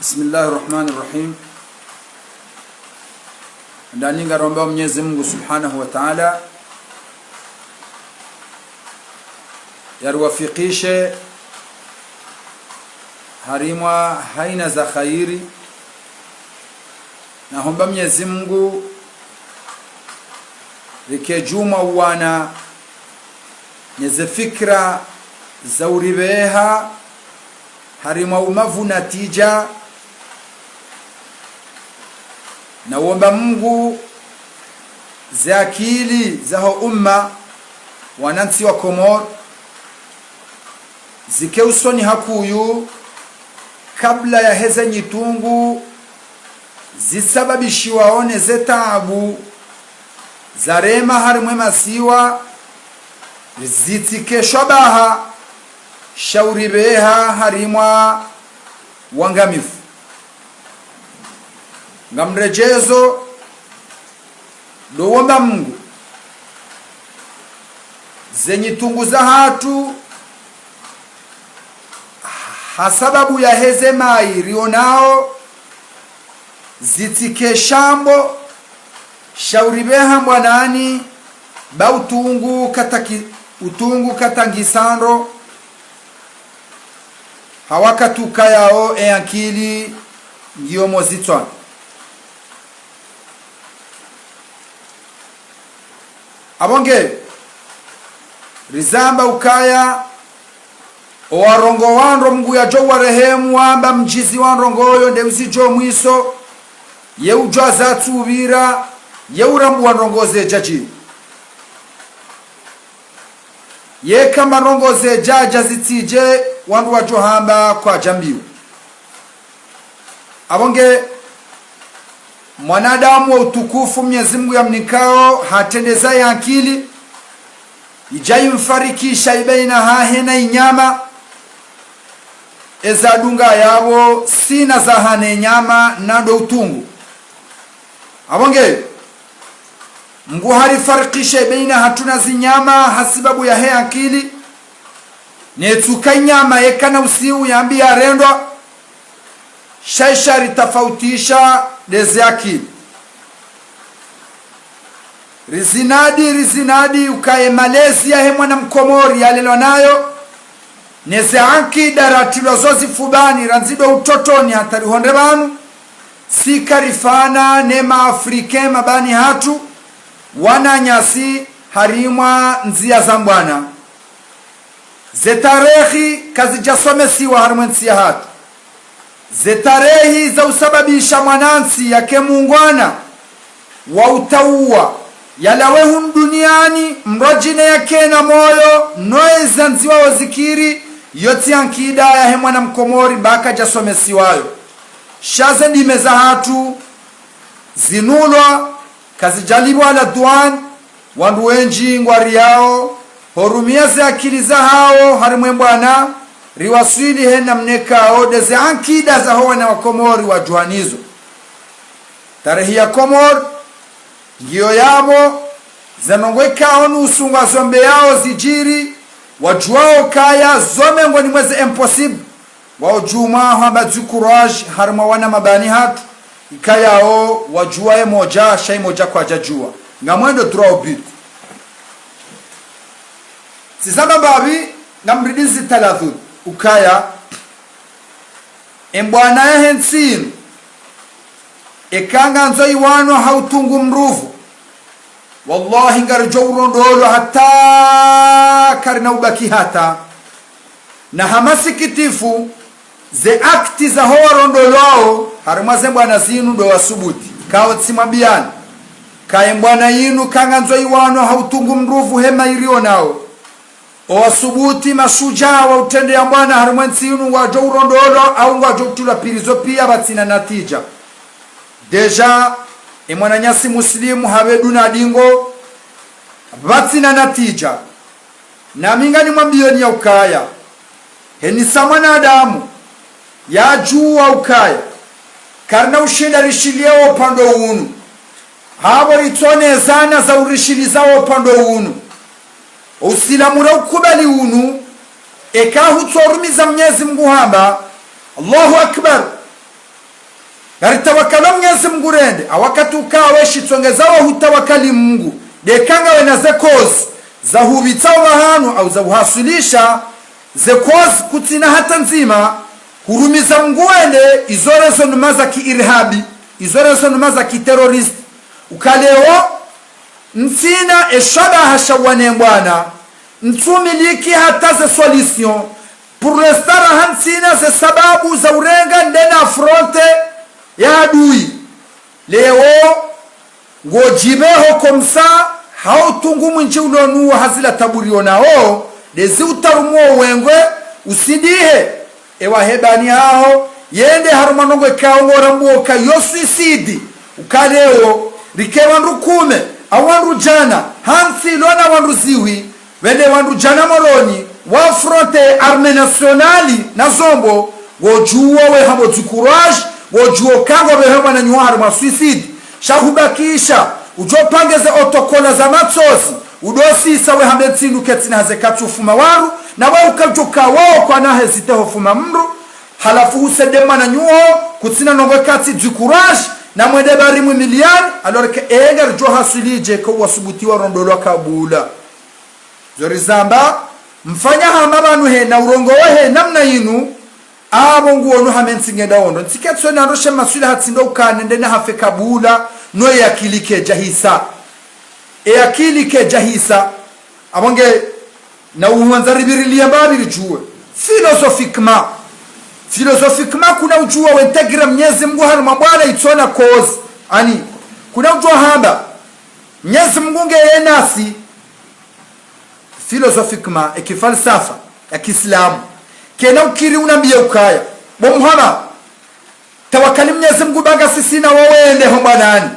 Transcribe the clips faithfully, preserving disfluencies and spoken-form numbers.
بسم الله الرحمن الرحيم. Ndani ngaromba Mwenyezi Mungu Subhanahu wa Ta'ala yariwafikishe harimwa haina za khairi. Nahomba Mwenyezi Mungu rike djumwa uwana neze fikra za uribeha harimwa umavu na tija. Nawomba Mungu ze akili zaho umma wanantsi wa Komori zike usoni hakuyu, kabla yaheze nyitungu zisababishiwao neze taabu zarema harimwe masiwa, zitsike shwabaha sha uribeha harimwa wangamifu. Ngamredjezo, ndo womba Mungu ze nyitungu zahatru, ha sababu yaheze mayi rionao, zitsike shambo sha uribeha mbwanani, ba utungu kataki, utungu katangisandro, ha wakati ukayao e ankili ngiyo mozitswani. Apvo nge rizamba ukaya owarongoa wandro, Mungu yadjo warehemu, wamba mdjizi wa ndrongoo yo nde uzidjo mwiso, ye udjua zatsupvira, ye urambua ndrongoo zedjadji. Yeka ndrongoo zedjadja zitsidje, wandru wadjo hamba kwadjambiwa. Apvo nge mwanadamu wa utukufu Mwenyezi Mungu yamnikao, hatrendeza ye ankili, idja imfarikisha ibaina hahe na inyama, eza dunga yapvo sina zaha ne nyama na ndo utungu. Apvo nge Mungu harifarikisha ibaina hatru na zinyama ha sababu yahe ankili, netsuka inyama yeka na usiu yambi yarendwa, sha isha ritafautisha ndeze akili. Rizinadi, rizinadi ukaya e malezi yahe mwana mkomori yalelwa nayo, neze ankida ratrilwa zo zifubani randzi ndo utotoni hata rihondre pvanu, si karifana ne ma Africain mabani hatru, wananyasi harimwa ndzia za mbwana. Ze tarehi kazidjasomesiwa harimwa entsi yahatru. Ze tarehi za usababisha mwanantsi yake mungwana wa utauwa, yalawe hunu duniani, mdru djine yake na moyo, no ezandziwa ozikiri, yo tsi ankida yahe mwana mkomori ba kadjasomesiwa yo. Sha ze ndime zahatru zinulwa, kazidjalipvwa la douane, wandru wendji ngwariao, horumia ze akili zahawo harimwa e mbwana, riwaswili he namna ikao ndeze ankida zaho wana wa Komori wadjuwa nizo. Tarehi ya Komori ngiyo yapvo, ze ndrongoo ikao nusu ngwazombeao zidjiri, wadjuwao kaya zo mengoni mweze impossible. Wao djumwa hwamba du courage harimwa wana mabani hatru, ikayao wadjuwa ye modja, sha ye modja kwadjadjuwa. Ngamwendo droit au but. Tsizamba mbapvi, ngamridi nzi taladhud, ukaya e mbwana yahe ntsi inu, eka ngandzo iwanwa ha utungu mruvu, wallahi ngaridjo urondolwa hata karina ubaki hata. Na ha masikitifu, ze acte zaho warondolwao harimwa ze mbwana zinu ndo wasubuti. Kao tsimwambiani, kaye mbwana yinu ka ngandzo iwanwa ha utungu mruvu hama irionao. Owasubuti mashujaa wa utrende ya mbwana harimwa entsi inu ngwadjo urondolwa au ngwadjo utrilwa prison pia pvatsina natija. Déjà, e mwananyasi muslimu hapve duna dingo, pvatsina natija. Nami nganimwambiyoni ya ukaya, heni sa mwanadamu, yadjuwa ukaya karina ushinda rishiliye wo upande unu. Hapvo ritsone zana za urishiliza wo upande unu. Usilamu ra ukubali unu, eka hutsorumiza Mnyezi Mngu hamba, Allahu Akbar. Ngaritawakalo Mnyezi Mngu rende, ha wakati ukao we shitsongeza wa hutawakali Mngu, de ka ngawe na ze cause za hupvitsa opvahanu au za uhaswilisha, ze cause kutsina hata ndzima, hurumiza Mngu wende, izo rezo numa za ki irhabi, izo rezo numa za ki terroriste. Uka leo, ntsina e shabaha sha uwana e mbwana, ntsumiliki hata ze solution, pour l'instant raha ntsina ze sababu za urenga nde na affronter ye adui. Leo, ngodjipveho comme ça, ha utungu mwindji ulo nuwo ha zila tabu rionao, de zi utarumuo wengwe, usidihe, ewa hebani haho, yende harumwa ndrongoo ikao ngorambuo uka yo suicide, uka leo, rike wandru kume, au wandru djana, hantsi lona wandru zihwi, wende wandru djana Moroni, wa affronter armée nationale na zombo, wodjuo we hambo du courage, wodjuo ka ngopveho mwananyaho harumwa suicide, sha hubakisha, udjo pange ze otokola za matsozi, udosisa we hambe ntsi inu ketsina haze katsu fuma wandru, na we ukadjuka wo kwana hésiter ho fuma mndru, halafu husende mwananyaho, kutsina ndrongoo ikatsi du courage, na mwende bari mwimiliani, alors que enga ridjo haswilidje ko wasubuti warondolwa kabula. Zo rizamba, mfanya hama pvanu he na urongoa he namna inu, apvo nguono hama entsi ngenda ondro. Ntsi ketso na ndroshe maswila hatsi ndo ukane nde na hafe kabula, no e akili kedjahisa. E akili kedjahisa. Apvo nge na uhandza ripvirilie mbapvi ridjuwe. Philosophiquement. Philosophiquement kuna udjuwa we intégrer Mnyezi Mngu harumwa mbwana itsona cause. Ani, kuna udjuwa hamba Mnyezi Mngu ngeye nasi, philosophiquement, e kifalsafa ya kiislamu. Kena ukiri unambiye ukaya, bo Muhammad, tawakali Mnyezi Mngu ba nga sisi na wo wende ho mbwanani.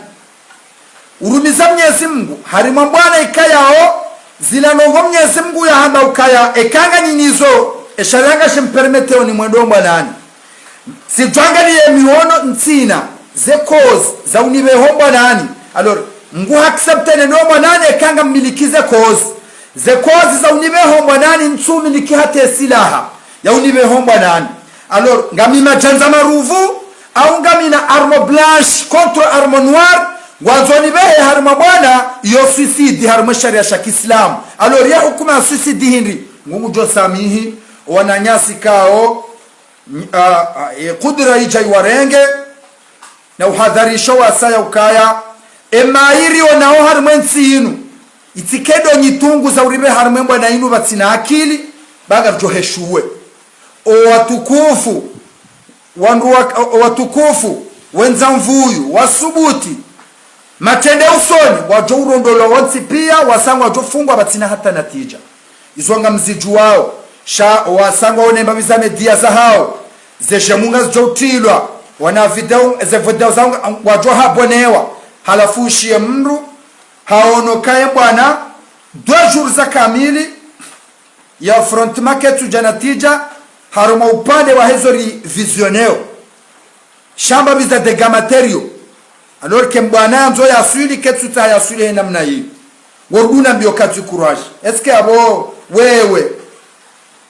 Urumiza Mnyezi Mngu, harimwa mbwana ikayao, zila ndrongoo Mnyezi Mngu yahamba ukaya, eka nga nyinyi zo, e sharia ngashi mpermetteo ni mwende ho mbwanani. Sidjwangaliye mi wono ntsina, ze cause, za unipveho mbwanani. Alors, Mngu ha accepter nende ho mbwanani, eka nga mmiliki ze cause. Ze cause za unipveho mbwanani, ntsu miliki hata e silaha, ya unipveho mbwanani. Alors, ngami madjandza maruvu, au ngami na arme blanche contre arme noire, ngwandzo nipvehe harimwa mbwana, yo suicide harimwa e sharia sha kiislamu. Alors, ye hukuma ya suicide hindri, Mngu ngudjo samihi, wananyasi kao, N-, a, a, e kudura idja iwarenge, na uhadharisho wasaya ukaya, e mairi onao harimwa entsi inu, itsi kedo nyitungu za uripve harimwa e mbwana inu pvatsina akili, ba ngaridjo heshuwe. O watukufu, wandru wa, o, o watukufu, wendza mvuyu, wasubuti, matrende usoni, wadjo urondolwa wontsi pia, wasa ngwadjo fungwa pvatsina hata natija. Izo ngamzidjuwao, sha wasa ngwaone mbapvi za media zahao, ze jemu ngazidjo utrilwa, wana video, ze video zao nga, ngwadjo habonewa, halafu ushiye mndru, haono kaye mbwana, deux jours za kamili, ya affrontement ketsu dja natija, harumwa upande wa hezo ri visioneo. Shamba biza dégâts matériels. Alors que mbwana yandzo yaswili, ketsu tsaha yaswili he namna yi. Ngoruduna mbio katsi courage. Est-ce que apvo wewe,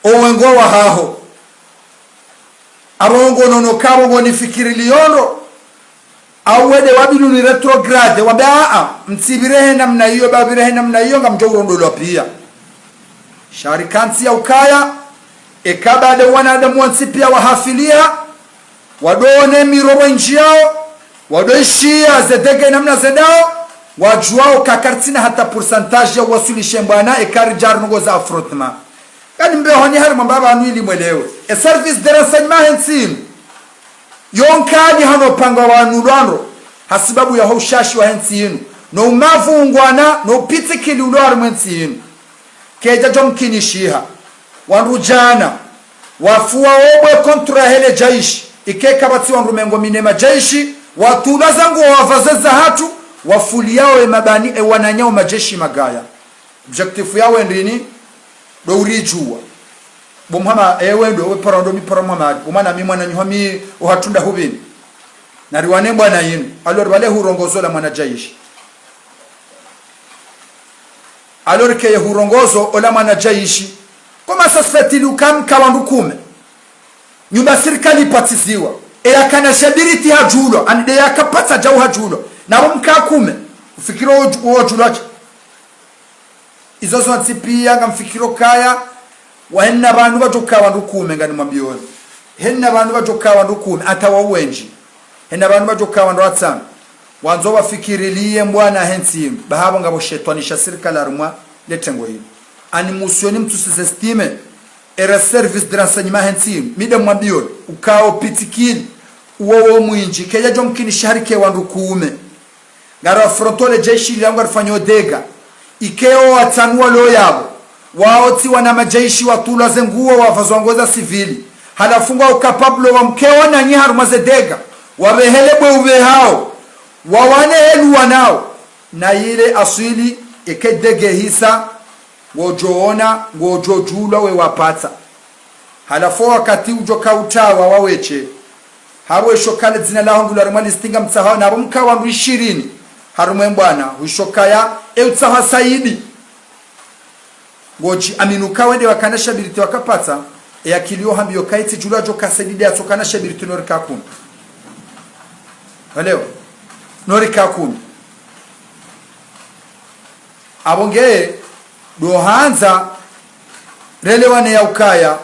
owe ngo wahaho, apvo ngonono kapvo ngonifikiri liyondo, au wende wabinuni rétrograde, wambe, "Aa, mtsipvire he namna iyo, bapvire he namna iyo, ngamdjo urondolwa pia." Sha rikantsi ya ukaya, eka ba de wanadamu wontsi pia wahafiliha, wadone mirobo indjiyao, wadoishiya ze dégâts namna zendao, wadjuwao ka karitsina hata pourcentage ya uwaswilishe mbwana, eka ridja rinongoza affrontement. Kani mbeho ni harimwa mbapvanu ili mwelewe. E service de renseignement he ntsi inu, yo nkali hano panga wanu lwandro, ha sibabu ya ho ushashi wa he ntsi inu, no umavu ungwana, no upitsikili ulo harimwa e ntsi inu. Kedja djo mkinishiha. Wandru djana, wafuwa obwe contre hele jaishi, ike kapvatsi wandru mengo mine majaishi, watulwa za nguo wavaze zahatru, wafuliyao e mabani e wananyao majeshi magaya. Objectif yawo ndrini? Ndo uridjuwa. Bo Muhammad, ewe ndo, we para ndo mi para Muhammad. Umana mi mwananyaho mi uhatunda hupvini. Nariwane mbwana yinu. Alors pvale hurongozo la mwana jaishi. Alors que ye hurongozo ola mwana jaishi. Comment ça se fait-il uka mka wandru kume? Nyumba sirikali ipvatsiziwa. Eya kana shabiriti hadjulwa, ani nde yakapvatsa djau hadjulwa. Na pvo mka kume, ufikiri wo, wo djulwa tsi. Izo zontsi piya ngamfikiri ukaya, wa hena pvanu pvadjoka wandru kume nganimwambiyoni. Hena pvanu pvadjoka wandru kume, hata wa wendji. Hena pvanu pvadjoka wandru watsanu. Wandzo wafikiriliye mbwana he ntsi inu. Baha pvo ngapvo shetwani sha sirikali harumwa le tengo hili. Ani musiyoni mtsusi ze stime, era service de renseignement he ntsi inu. Mi nde mwambiyoni, ukao pitikili, uwo wo mwindji, keya djo mkini shahari ke wandru kume. Ngari affronto le jeshi lilangu ngarifanyao dégâts. Ikao watsanu walo yapvo. Wao tsi wana majeshi watulwa ze nguo wavazwa nguo za sivili. Halafu ngwao capable wamkeo nanyi harumwa ze dégâts. Wapvehele bwe upvehao. Wawane helu wanao. Na ile aswili eke dégât hisa. Ngodjoona, ngodjodjulwa we wapvatsa. Halafu wakati udjoka utawa waweshe. Hapvo esho kale dzina laho ngulo harumwa listinga mtsahao, na pvo mka wandru ishirini. Harumwe mbwana, hwisho kaya, e utsaha Saidi. Ngodji amini uka wende wakana shabiriti wakapvatsa, e akili yo hambiyo kaitsi djulwa djoka Saidi nde yatsokana shabiriti no rika kume. Waleo, no rika kume. Apvo nge, ndo handza, relewane ya ukaya,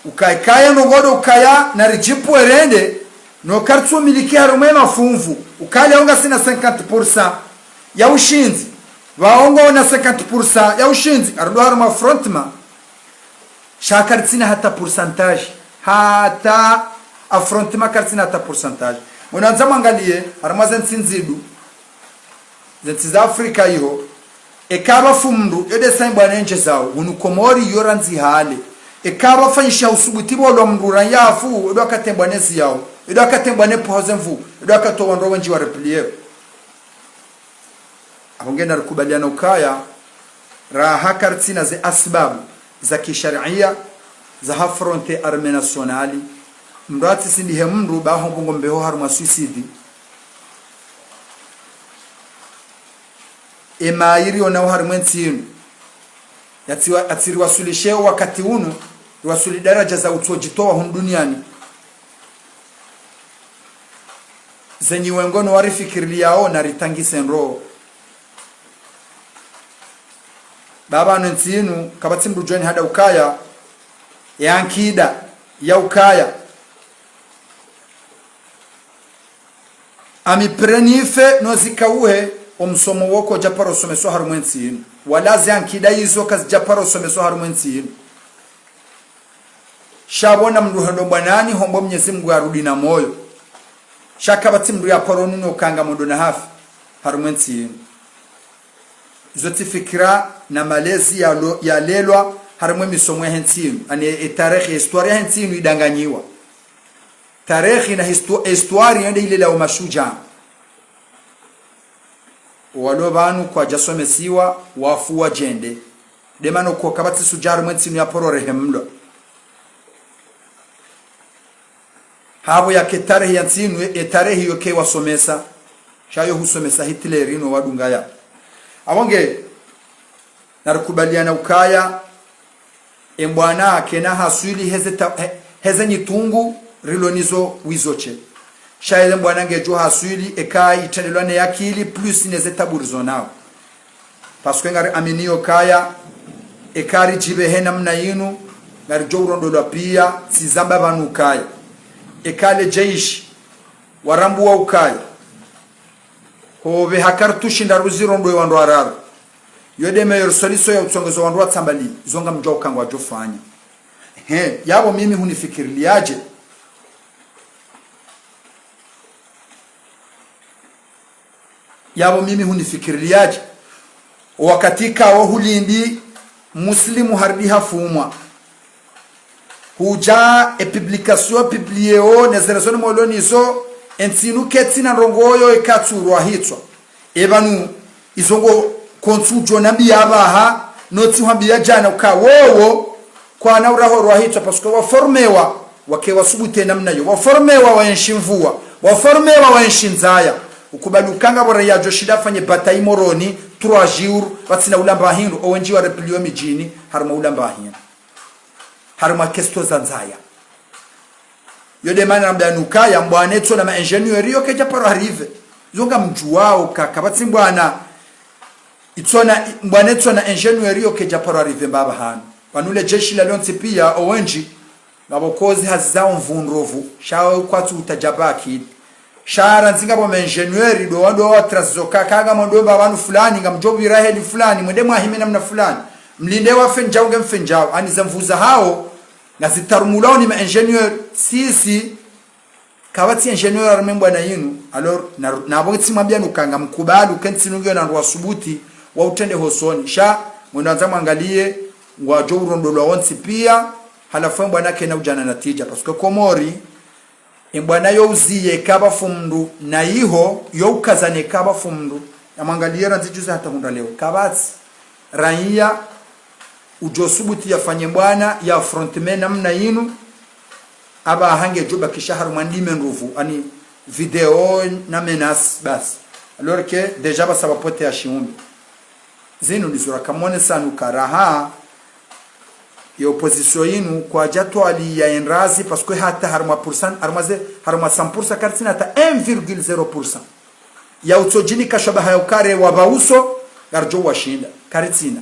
ukaya kaya ndrongo ndo ukaya, na ridjipvwe rende, no karitsu miliki harumwe mafumvu, ukaya leo ngasina cinquante pour cent ya ushindzi, pvao ngwaona cinquante pour cent ya ushindzi, ari ndo harumwa affrontement, sha karitsina hata pourcentage, hata affrontement karitsina hata pourcentage. Mwana handza mwangaliye, harumwa ze ntsi ndzidu, ze ntsi za Afrika iho, eka pvafu mndru, yo nde sa mbwana ndje zao, hunu Komori yo randzi hale. Eka pvafanyisha usubuti pvo lwa mndru ranya hafu, yo ndo wakati mbwana zi yao, yo ndo wakati mbwana pvo haze mvu, yo ndo wakati wandru wendji wa replier. Apvo nge narikubaliana ukaya, raha karitsina ze asbabu za kisharia, za affronter armée nationale, mndru atsisindihe mndru, baho mbungo mbeho harumwa suicide. Ema iri onao harimwe ntsi inu. Yatsiwa-, yatsiriwaswilishe wakati unu, riwaswili daraja za utsodjitowa hunu duniani. Zenyi wengo no warifikiriliao na ritangise ndro. Baba no ntsi inu, kapvatsi mndru djoni hada ukaya, ya nkida, ya ukaya. Ami pire nife no zikauhe, omsomo woko djaparo someswa harumwe ntsi inu. Wala ze ankida izo kazidjaparo someswa harumwe ntsi inu. Sha pvona mndru hendo mbwanani, hombo Mnyezi Mngu yarudi na moyo. Sha kapvatsi mndru yaparo nunyo kanga mondo na hafi, harumwe ntsi inu. Izo tsi fikira na malezi yalo-, yalelwa, harumwe misomo yahe ntsi inu. Ani e tarehi, histoire yahe ntsi inu idanganyiwa. Tarehi na histo-, histoire yo nde ilela o mashujaa. Walo pvanu kwadjasomesiwa, wafu wadjende. Nde mana uko kapvatsi shujaa harumwe ntsi inu yaparo rehemlwa. Hapvo yake tarehi ya ntsi inu, e tarehi yo ke wasomesa. Sha yo husomesa Hitler no wadunga ya. Apvo nge, narikubaliana ukaya, e mbwana kena haswili heze ta-, he-, heze nyitungu rilo nizo wizo she. Sha ele mbwana ngedjo haswili eka itrendelwa ne akili plus neze tabu rizo nao. Parce que ngari aminiyo kaya, eka ridjipve he namna inu, ngaridjo urondolwa piya, tsi zamba pvanu kaya. Eka le jeshi, warambuwa ukaya. Hopve ha kartushi ndraru zirondwe wandru wararu. Yo nde meilleure solution ya utsongeza wandru watsambali, zo ngamdjuwa uka ngwadjo fanya. He, yapvo mimi hunifikiriliaje? Yapvo mimi hunifikiriliaje? Wakati kawo hulindi Muslimu harudi hafumwa. Hudja e publication publiée o, ne ze raisonnement olo nizo, e ntsi inu ketsina ndrongo yo ikatsurwa hitswa. E pvanu, izo ngo kontsu djo nambiya apvaha, no tsi hwambiya djana uka wowo, kwana uraho rwa hitswa, parce que waformewa, wake wasubutu namna yo. Waformewa waenshi mvua, waformewa waenshi ndzaya. Ukubali uka ngapvo raia djo shinda afanye bataille Moroni, trois jours, pvatsina ulamba hindru, owendji wa replier midjini, harumwa ulamba hindru. Harumwa kesto za ndzaya. Yo nde mana namba nukaya mbwana itsona ma ingénieur yo kedja paro arrivé. Zo ngamdjuwao ka, kapvatsi mbwana itsona, mbwana itsona ingénieur yo kedja paro arrivé mbapvi hanu. Pvanu le jeshi la lontsi piya owendji ngapvo kozi hazi zawo mvundrovu, sha kwatsu utadjaba akili. Sha randzi ngapvo ma ingénieur, ndo wa, ndo wa trazo ka, ka ngamwendo mba pvanu fulani, ngamdjo pvira heli fulani, mwende mwahime namna fulani. Mlinde wa fendjao nge mfendjao, ani ze nvu zahawo ngazitarumulwao ni ma ingénieur, sisi kapvatsi ingénieur harumwa mbwana yinu. Alors, na, napvo tsi mwambia nuka ngamkubali, uke ntsi nungiyo na ndrwa subuti wa utrende hosoni. Sha, mwendo andza mwangaliye, ngwadjo urondolwa wontsi piya, halafu mbwana kena udjana natija. Parce que Komori, mbwana yo uziye kapvatsi mndru, na iho, yo ukazane kapvatsi mndru. Ya mwangaliye randzi juzi hata hundra leo. Kapvatsi, raiya, udjo subuti yafanye mbwana, ya affronter namna yinu, amba hange djo bakisha harumwa ndime ndrovu, ani vidéo na menace basi. Alors que déjà pvasa pvwa pote ya shiumbe. Zinu ndizo rakamwonesa nuka raha, ye opposition yinu kwadja twali ya enrazi, parce que hata harumwa pour cent, harumwa ze, harumwa cent pour cent, karitsina hata un virgule zéro pour cent. Ya utsodjini kashaba haya ukare wa pvauso, ngaridjo washinda. Karitsina.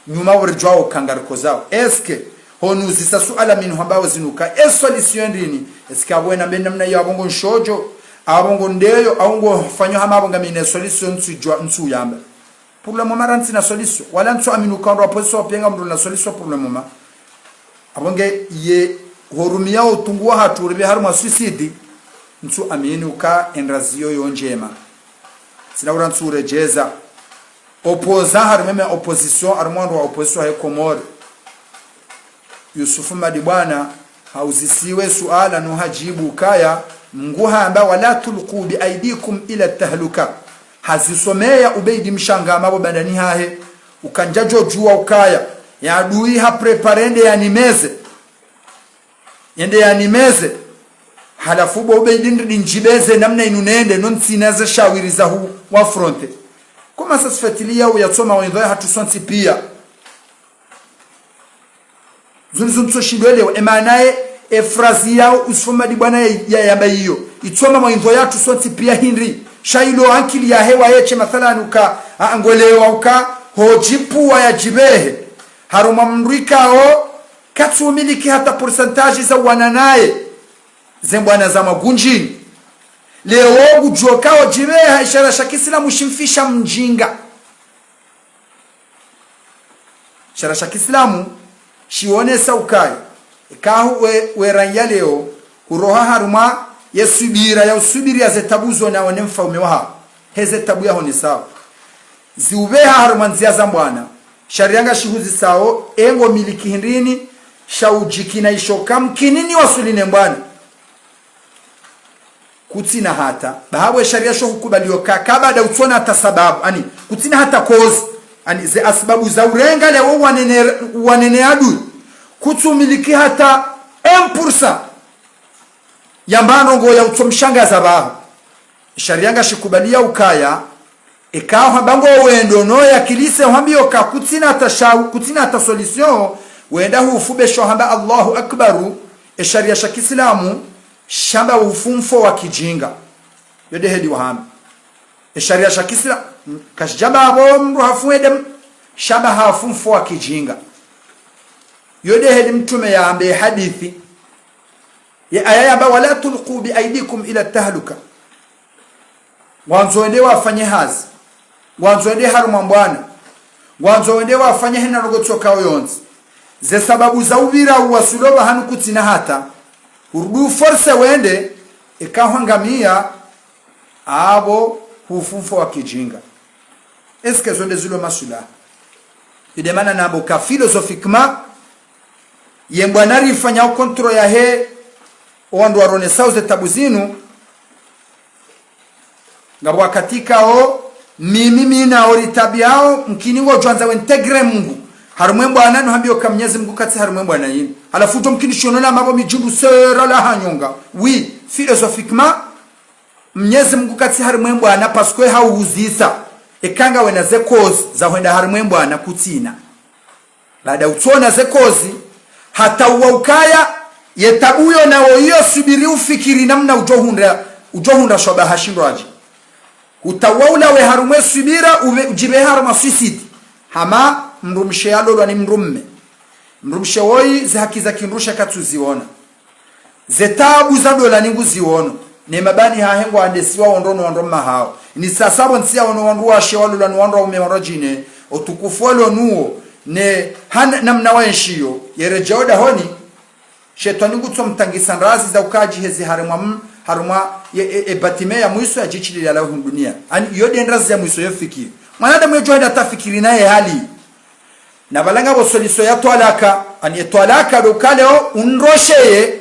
Nyuma waridjuwao ka ngarikozao. Est-ce que, honu uzisa suala minu hambao zinuka, e solution ndrini? Est-ce que apvo ena mbe namna yo apvo ngo nshodjo, apvo ngo ndeyo, apvo ngo fanyo hama apvo ngamina e solution ntsudjuwa, ntsuyamba. Pour le moment, rantsina solution. Wala ntsu aminu ka wandru wa opposition wapenga mndru na solution pour le moment. Apvo nge ye horumia utungu wahatru uripve harumwa suicide, ntsu aminu ka enrazi yo yo ndjema. Tsina ura ntsu uredjeza. Opposant harumwa me opposition, harumwa wandru wa opposition he Komori. Yusuf Madibwana, hauzisiwe suala no hadjibu ukaya, Mngu hamba, "ولا تلقوا بأيديكم إلى التهلكة." Hazisomeya Ubeidi Mshanga mapvo bandani hahe, uka ndjadjo djuwa ukaya, ye adui ha préparer nde yanimeze. Yende yanimeze. Halafu bo Ubeidi ndidi ndjibeze namna inu nende, no ntsina ze shawiri za hu wa affronter. Comment ça se fait-il ya uyatsoma wendho yahatru sontsi piya? Zunu zunu tso shindwelewa. E maana ye, e phrase ya Yusuf Madibwana ya, ya yamba iyo, itsoma mwa indho yatru sontsi piya hindri? Sha ilo ankili yahe wa yeshe mathalan uka, a, ngwelewa uka, hodjipvuwa yadjipvehe harumwa mndru ikao katsu umiliki hata pourcentage za uwana naye ze mbwana za magundjini. Leo ngudjo kao djipveha, e sharia sha kiislamu shimfisha mdjinga. Sharia sha kiislamu shionesa ukaya, eka hu we, we raiya leo, huroha harumwa ye subira ya usubiri ya ze tabu zo nawo ne mfaume waho, he ze tabu yahonesao, ziupveha harumwa ndzia za mbwana, sharia ngashihuzisao, e ngo miliki hindrini, sha udjikina isho ka mkinini wasuli ne mbwana. Kutsina hata, baha pvo e sharia sho hukubaliyo ka, ka baada utsona hata sababu, ani, kutsina hata cause, ani, ze asbabu za urenga leo wanene, wanene adui, kutsu miliki hata un pour cent ya mbano ngo ya utso mshangaza baho. E sharia ngashikubaliya ukaya, eka hamba ngo wendo no yakilise hwambiyo ka kutsina hata shau, kutsina hata solution, wenda hufu be sho hamba Allahu Akbaru, e sharia sha kiislamu shamba ufu mfo wa kijinga. Yo nde heli wahamba. E sharia sha kiislamu, kashidjamba apvo mndru hafu wende m-, shamba hafu mfo wa kijinga. Yo nde heli mtrume yahambe hadithi. Ye aya yamba, "ولا تلقوا بأيديكم إلى التهلكة." Ngwandzo wende wafanye hazi. Ngwandzo wende harumwa mbwana. Ngwandzo wende wafanye hena ndrongo tsoka oyontsi. Ze sababu za upvira uwasulo pvahanu kutsina hata. Hurudu force wende, eka hwangamiya, apvo hufu mfo wa kijinga. Est-ce que zo nde zilo maswilaha? Yo nde mana namba ka philosophiquement, ye mbwana rifanya o contrôle yahe, o wandru waronesao ze tabu zinu, ngapvo wakati kao, mimi, mi na o ritabiao, mkini ngodjo andza we intégrer Mungu harumwa e mbwana, no hambiyo ka Mnyezi Mungu katsi harumwa e mbwana yinu. Halafu udjo mkini shiono la mapvo midjundu sera la hanyonga. Oui, philosophiquement, Mnyezi Mungu katsi harumwa e mbwana, parce que hauhuzisa, eka ngawe na ze cause za hwenda harumwa e mbwana kutsina. Baada utsona ze cause, hata uwa ukaya, Ye tabu yo nawo iyo, subiri ufikiri namna udjohundra, udjohundra shwabaha shindrwadji. Hutawa ulawe harumwa ye subira, uwe, udjipve harumwa suicide. Hama mdrumshe yalolwa ni mdrumme. Mdrumshe woyi, ze haki za kindrushe katsuziona. Ze tabu za ndola ni nguziono. Ne mabani hahe ngwandesiwa wondro no wandru mahao. Ni sasa pvo ntsi yaono wandru washe walolwa ni wandru waume wandru wadjine. Otukufu walo nuwo. Ne hana namna waenshiyo. Yeredjao dahoni. Shetwani ngutso mtangisa ndrazi za ukadji hezi harumwa m-, harumwa ye, e, e batime ya mwiso ya djitshilili ya lawe hunu dunia. Ani, iyo nde ndrazi ya mwiso yo fikiri. Mwanadamu yedjo henda tafikiri naye hali. Na pvala ngapvo solution ya twalaka, ani ye twalaka ndo uka leo undrosheye,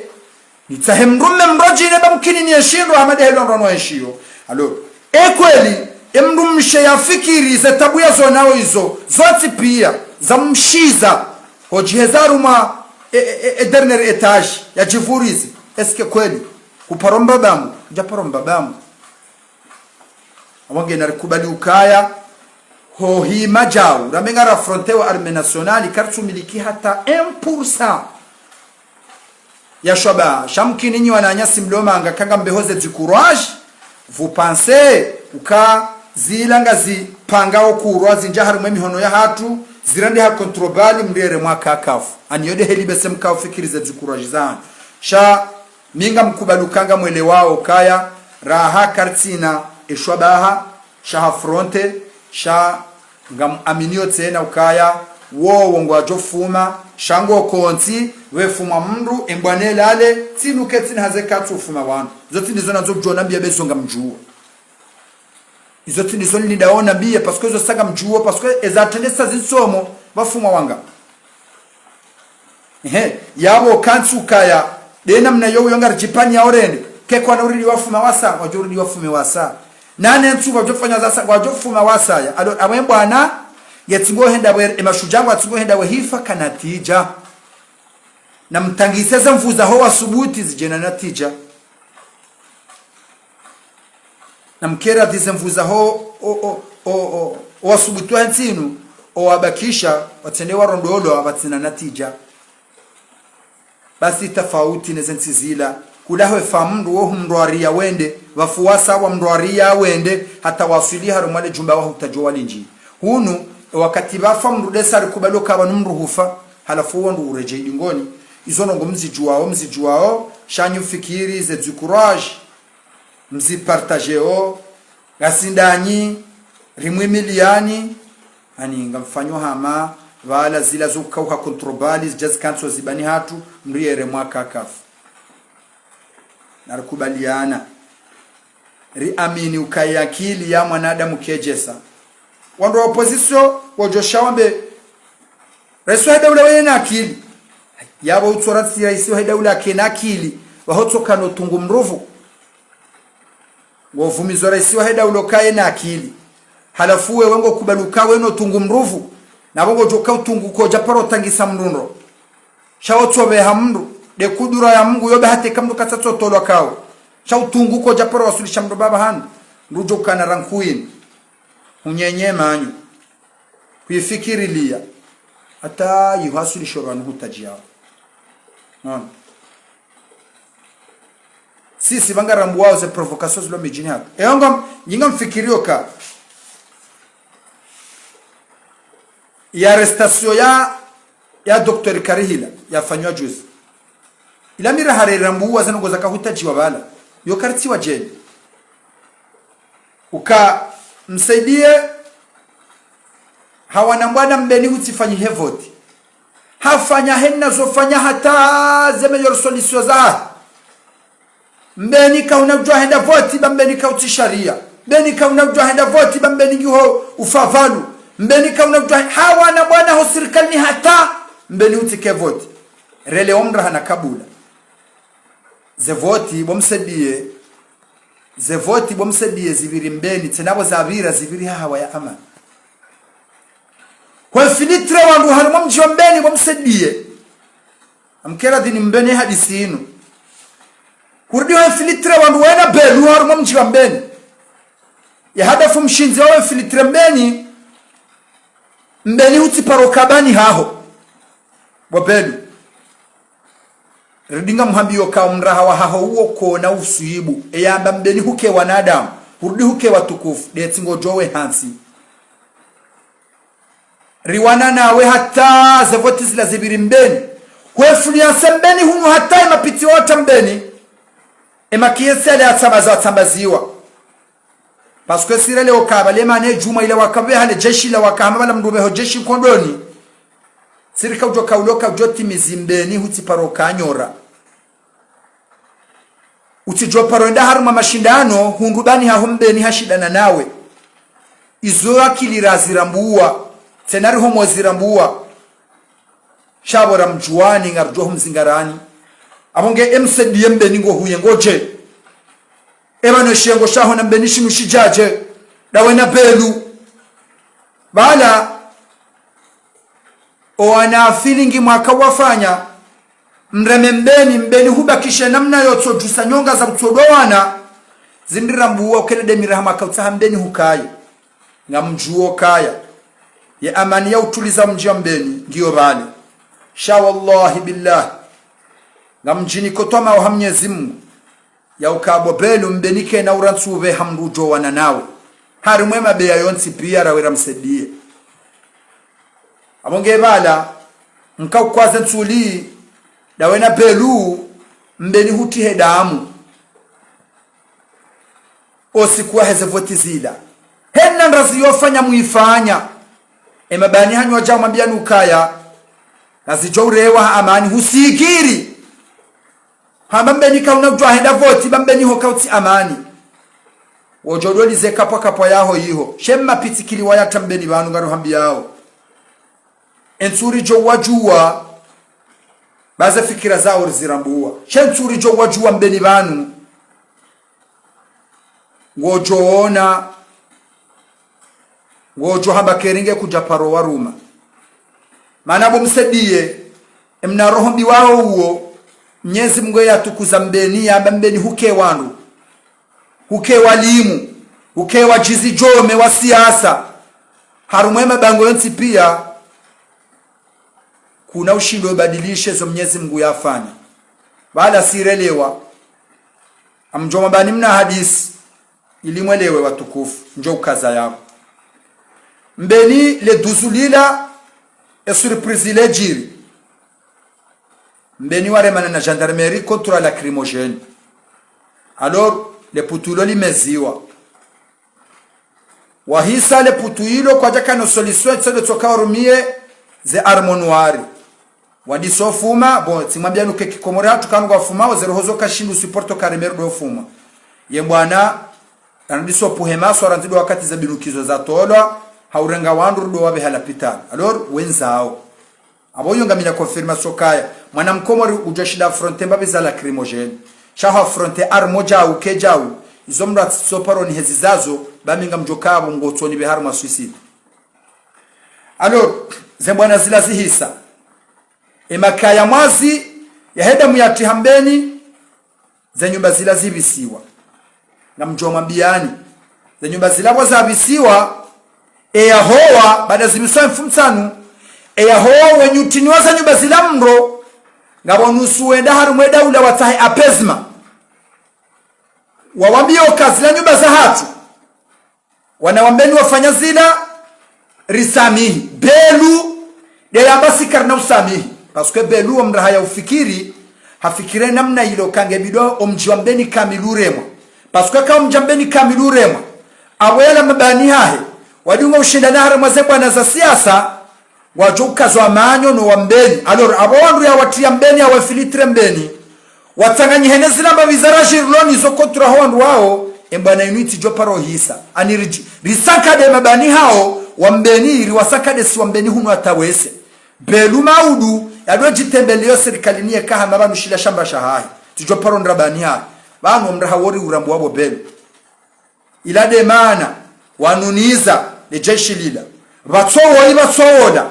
nitsahe mdrumme mdrwadjine ba mkini nienshi ndo hama nde helo ndo noenshiyo. Alors, e kweli, e mdrumshe yafikiri ze tabu yazonao izo, zontsi piya, zamshiza, hodjiheza harumwa, e, e, e, e dernier étage, yadjivurize. Est-ce que kweli? Kuparo mbaba hangu, ndjaparo mbaba hangu. Awange narikubali ukaya, ho hima djau, ramenga ra affronter wa armée nationale, karitsumiliki hata un pour cent ya shwabaha. Sha mkini nyi wananyasi mlomanga, kanga mbeho ze décourage, vous pensez, uka zila ngazipanga okurwa zindja harumwa e mihono yahatru, zirendeha contrôle, mriere mwaka kafu. Ani yo nde heli bese mkao fikiri ze décourage zanyu. Sha mi ngamkubali uka ngamwelewao ukaya, raha karitsina e shwabaha, sha ha affronter, sha ngam aminio tsena ukaya, wowo ngwadjo fuma, sha ngo kontsi, pvwe fumwa mdru, embwane lale, tsinu ketsina haze katsu fuma wanu. Zo tsi ndizo nandzo djo nambiya bezo ngamdjuo. Izo tsi ndizo nilindao nambiye, parce que zo sa ngamdjuo, parce que eza trendesa zintsomo, pvafumwa wanga. Ehe, yapvo kantsi ukaya, nde namna yo uyo ngaridjipvani ya orende, kekwana uridi wafuma wasa, wadjo uridi wafume wasa. Nane ntsu wadjo fanya zasa, wadjo fuma wasaya. Alors, apvo embwana, yetsingo henda we, emashudja ngwatsingo henda we hifa ka natija. Na mtangise ze nvu zaho wasubuti zidjena natija. Na mkera dhize nvu zaho, o, o, o, o, o wasubutu wa ntsinu, o wabakisha, watsende warondolwa, watsina natija. Basi tafauti neze ntsi zila, kula hwefa mdru wo humdrwariya wende, pvafu wasa wamdrwariya wende, hata waswili harumwa le djumba wahutadjo walindji. Hunu, e wakati pvafa mdru ndesa rikubalo kaba nu mdru hufa, halafu wo ndo uredjei dingoni. Izo ndrongo mzidjuwao, mzidjuwao, sha nyi mfikiri ze décourage. Mzipartageo, ngasi ndanyi, rimwimiliyani, ani ngamfanyo hama, pvala zila zo ukauha contrôle, zidja zikantsi zibani hatru, mriere mwaka kafu. Narikubaliana. Riamini ukaya akili ya mwanadamu kedjesa. Wandru wa opposition, wodjo sha wambe, raisi wa daula wena akili. Yapvo utso ratsi raisi wa daula kena akili, waho tso kano tungu mdru pvu. Ngovumizo raisi wa daula ukaye na akili. Halafu wewe ngokubaluka weno tungu mdru pvu. Na pvo ngodjo ka utungu kodja paro tangisa mdru ndro. Sha otso pveha mdru. Nde kudura ya Mungu yo be hata eka mdru katsatso tolwa kawo. Sha utungu kodja paro wasulisha mdru pvapvahanu. Ndudjo kana rankuini. Hunyenye manyo. Kuifikiriliya. Hata yihwasulisho pvanu hutadjiyao. Naona. Sisi pvanga rambuwao ze provocation zilo midjini hatu. Eyo nga, nyi ngamfikiriyo ka. Ya arrestation ya, ya docteur Karihila, yafanywa juzi. Ila mi raha re rambuwa ze ndrongo zaka hutadjiwa pvala. Yo kartsi wa djeni. Uka msaidiye, hawana mbwana Mbeni hutsifanyihe voti. Hafanya hena zofanya hata ze meilleure solution zahe. Mbeni kauna udjuwa henda voti ba Mbeni kautsi shariya. Mbeni kauna udjuwa henda voti ba Mbeni ngiho ufa pvalu. Mbeni kauna udjuwa he-, hawana mbwana ho sirikalini hata Mbeni hutsike voti. Rele omra hana kabula. Ze voti bo msaidiye. Ze voti bo msaidiye zipviri Mbeni, tsena pvo zapvira zipviri ha hawa ya amani. Hwe infiltré wandru harumwa mdji wa Mbeni bo msaidiye. Amkera dhini Mbeni hadisi inu. Hurudi hwe infiltré wandru wena Belu harumwa mdji wa Mbeni. Ya hadafu mshindzi wa infiltré Mbeni, Mbeni hutsi paro kabani haho. Bo Belu. Ridinga muhambiyo ka omraha wahaho uwo kona uswibu. Eyamba Mbeni huke wanadamu, hurudi huke watukufu, ndetsi ngodjo we hantsi. Riwana nawe hata ze voti zila zipviri Mbeni. Hwe influence Mbeni hunu hata emapitsi wata Mbeni. Emakiyesi yale yatsambaza watsambaziwa. Parce que sirelewo ka pvale mana edjumwa ila wakapveha le jeshi la wakahama pvala mndru pveho jeshi nkondoni. Sirika udjo kaulo ka udjo timizi Mbeni hutsi paro kanyora. Utsidjo paro enda harumwa mashindano, hundru bani haho Mbeni hashindana nawe. Izo akili razirambuwa, tsena riho mwazirambuwa. Sha pvo ramdjuwani ngarudjo humzingarani. Apvo nge M C D ye Mbeni ngo huye ngodje. Epvanu eshengo shaho na Mbeni shinu shidjadje. Ndawe na Belu. Pvala, owana feeling mwaka wafanya, mreme Mbeni, Mbeni hubakishe namna yotsodjusa nyonga za kutsodowana, zindri rambuwa ukele ndemiraha mwaka utsaha Mbeni hukaye. Ngamdjuwo kaya. Ye amani ya utuliza mdji wa Mbeni, ngiyo pvale. Sha wallahi billahi. Ngamdjini kotwa mawo ha Mnyezi Mungu. Ya uka pvo Belu Mbeni kena urantsu upve hamndru udjo wana nawe. Harimwe mabeya yontsi piya rawera msediye. Apvo nge pvala, mka ukwaze ntsuli, ndawe na Belu, Mbeni hutihe damu. Osiku waheze voti zila. Hena ndrazi yofanya muifanya. Emabani hanyu wadja mwambiya nukaya. Nazidjo urewa ha amani husikiri. Hamba Mbeni kauna udjuwa henda voti, ba Mbeni ho kautsi amani. Wodjo dolize kapwa kapwa yaho yiho. She mapitsi kili wayata Mbeni pvanu ngaruhambiyawo. Entsuri djo wadjuwa, ba ze fikira zawo rizirambuwa. She entsuri djo wadjuwa Mbeni pvanu. Ngodjo ona, ngodjo hamba keringe kudja paro waruma. Mana pvo msediye, emna roho mbi wawo uwo, Mnyezi Mungu yatukuza Mbeni, yamba Mbeni huke wandru, huke walimu, huke wadjizi djome wa siasa. Harumwe mabango yontsi piya, kuna ushindo ubadilishe zo Mnyezi Mungu yafanya. Pvala sirelewa, amdjo mabani mna hadisi, ili mwelewe watukufu, ndjo ukaza yapvo. Mbeni le duzu lila, e surprise ile djiri. Mbeni waremana na gendarmerie contre lacrymogène. Alors, le putu ilo limeziwa. Wahisa le putu ilo kwadjakana solution, tsodo tsoka warumiye ze armes noires. Wadiso fuma, bon, tsimwambiya nuke kikomori hatru kanu ngwafumao, ze roho zo kashindru supporto karimeri do fuma. Ye mbwana, anadiso puhe maso, arandzido wakati za binukizo za tolwa, haurenga wandru do wapveha lapitali. Alors, wendzawo. Apvo yo ngamina confirmation kaya. Mwana mkomori udjo shinda affronter mbapvi za lacrymogène. Sha ho affronter arme djau, ke djau. Izo mndru atsitso paro ni hezi zazo, ba mi ngamdjo kapvo ngotsoni pve harumwa suicide. Alors, ze mbwana zila zihisa. Emakaya mwazi, yahenda muyati ha Mbeni, ze nyumba zila zipvisiwa. Ngamdjo mwambiyani. Ze nyumba zila pvo zapvisiwa, eyahowa, baada zipvisiwa mfumotsanu, eyahowa wenyi utiniwa ze nyumba zila mro, ngapvo nusu wenda harumwe daula watsahe apaisement. Wawambiyo ka zila nyumba zahatru. Wana wa Mbeni wafanya zila, risamihi. Belu, nde yamba si karina usamihi. Parce que Belu wa mraha ya ufikiri, hafikire namna ilo kange bidwa omdji wa Mbeni kamili uremwa. Parce que ka omdji wa Mbeni kamili uremwa, apvo yala mabani hahe, wadunga ushindana harumwa ze mbwana za siasa, ngwadjo ukazwa manyo no wa Mbeni. Alors, apvo wandru ya watiya Mbeni, ya wafiltre Mbeni, watsanganyihe ne zila mbapvi za rajirloni zo kontra ho wandru wawo, embwana inu itsidjo paro hisa. Ani ridji, risankade mabani hawo, wa Mbeni, riwasankade si wa Mbeni hunu hata wese. Belu maudu, yado djitembeleyo sirikali niye kahama pvanu shila shamba shahahe. Tsidjo paro ndrabani hahe. Pvanu omraha wori urambu wapvo Belu. Ila nde mana, wanuniza, le jeshi lila. Pvatsowo, ipvatsowo la.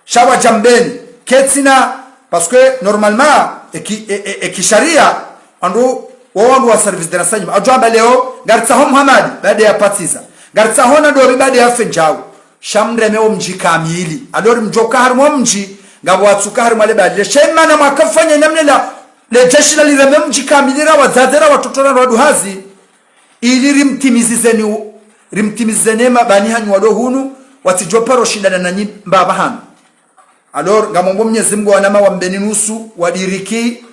Sha wadja Mbeni. Ketsina, parce que normalement, eki, e, e, ekisharia, wandru, wo wandru wa service de renseignement. Adjo amba leo, ngaritsaho Muhamadi, baada ya patiza. Ngaritsaho na Dobi, baada ya fendjau. Sha mreme wo mdji kamili. Alors mdjoka harumwa mdji, ngapvo watsuka harumwa le bali. Le she mana mwakafanya namna ila, Le jeshi la lireme mdji kamili ra wadzadze ra watoto ra waduhazi, ili rimtimizizeni, rimtimizizeni mabani hanyu walo hunu, watsidjo paro shindana nanyi mbapvi hanu. Alors, ngamombo Mnyezi Mungu wanama wa Mbeni nusu, wadiriki,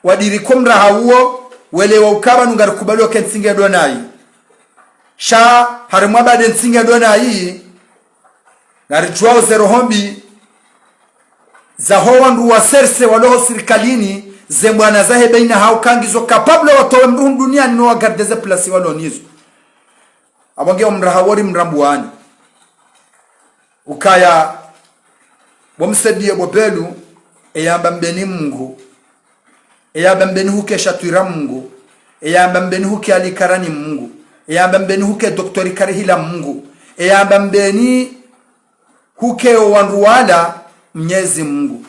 wadiriko mraha uwo, welewa ukaya pvanu ngarikubali wake ntsi nge ndo nayi. Sha, harimwa bade ntsi nge ndo nayi, ngaridjuwao ze roho mbi, zaho wandru wa serse walo ho sirikalini, ze mbwana zahe baina hawo kangizo capable watowe mdru hunu duniani no wagarde ze place walo nizo. Apvo nge omraha wori mrambuwani. Ukaya, bo Msaidié bo Belu, eyamba Mbeni Mungu. Eyamba Mbeni huke shatwira Mungu. Eyamba Mbeni huke alikarani Mungu. Eyamba Mbeni huke doktori karihila Mungu. Eyamba Mbeni huke owandru wala Mnyezi Mungu.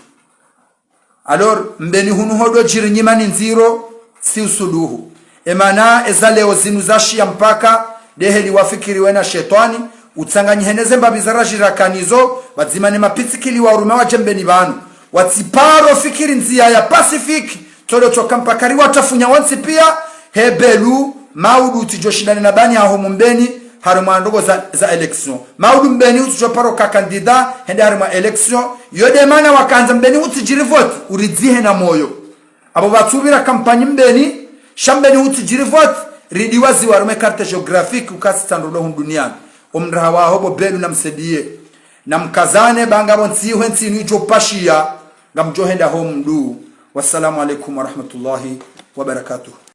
Alors, Mbeni hunu hodo djiri nyimani ndziro, si usuluhu. Emana, eza leo zinu zashiya mpaka, deheli wafikiri wena shetwani, utsanganyihe ne ze mbapvi za radjira kanizo, pvadzima ne mapitsikili wa uruma wadje Mbeni pvanu. Watsiparo fikiri ndziya ya Pacifique, todo toka mpaka riwatafunya wontsi piya, he Belu, maudu utsidjo shindane na bani haho mu Mbeni, harimwa ndrongoo za, za élection. Maudu Mbeni utsidjo paro ka candidat, hende harimwa élection. Yo de mana wakandza Mbeni utsidjiri vote, uridzihe na moyo. Apvo pvatsupvira kampanyi Mbeni, sha Mbeni utsidjiri vote, ridiwaziwa harimwa carte géographique ukasi tsandro lo hunu duniani. Omraha waho bo Belu na Msaidié. Na mkazane, ba ngapvo ntsi hwe ntsi inu idjo pashiya, ngamdjo henda ho mdru. Wassalamu alaikum warahmatullahi wabarakatuh.